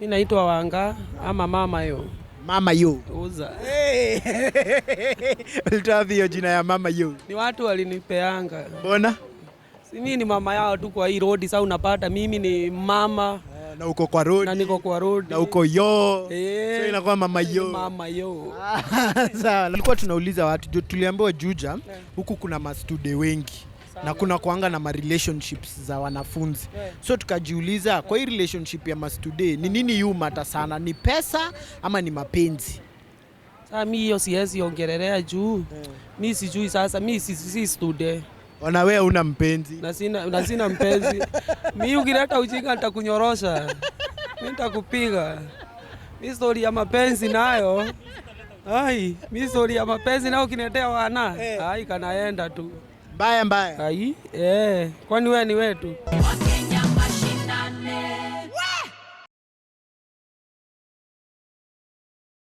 Mi naitwa Wanga ama Mama Yo. Mama Yo. Uza. Hey. Ulitoa wapi hiyo jina ya Mama Yo? Ni watu walinipeanga. Mbona? Si mimi ni mama yao tu kwa hii road, sasa unapata mimi ni mama Na uko kwa road. Na niko kwa road. Na uko yo. Eh. So inakuwa Mama Yo. Mama Yo. Sawa. Tulikuwa tunauliza watu, tuliambiwa Juja huku kuna mastude wengi na kuna kuanga na ma relationships za wanafunzi. So tukajiuliza kwa hii relationship ya mastude ni nini yu mata sana, ni pesa ama ni mapenzi? Sasa mi hiyo siwezi ongelelea juu mi sijui sasa, mi si student. Ona wewe una mpenzi. Na sina mpenzi. Mi ukileta ujinga nitakunyorosha. Mi nitakupiga. Mi story ya mapenzi nayo. Ai, mi story ya mapenzi nayo ukiniletea wana. Ai, kanaenda tu. Mbaya mbaya. Ai, eh, kwani wewe ni wetu?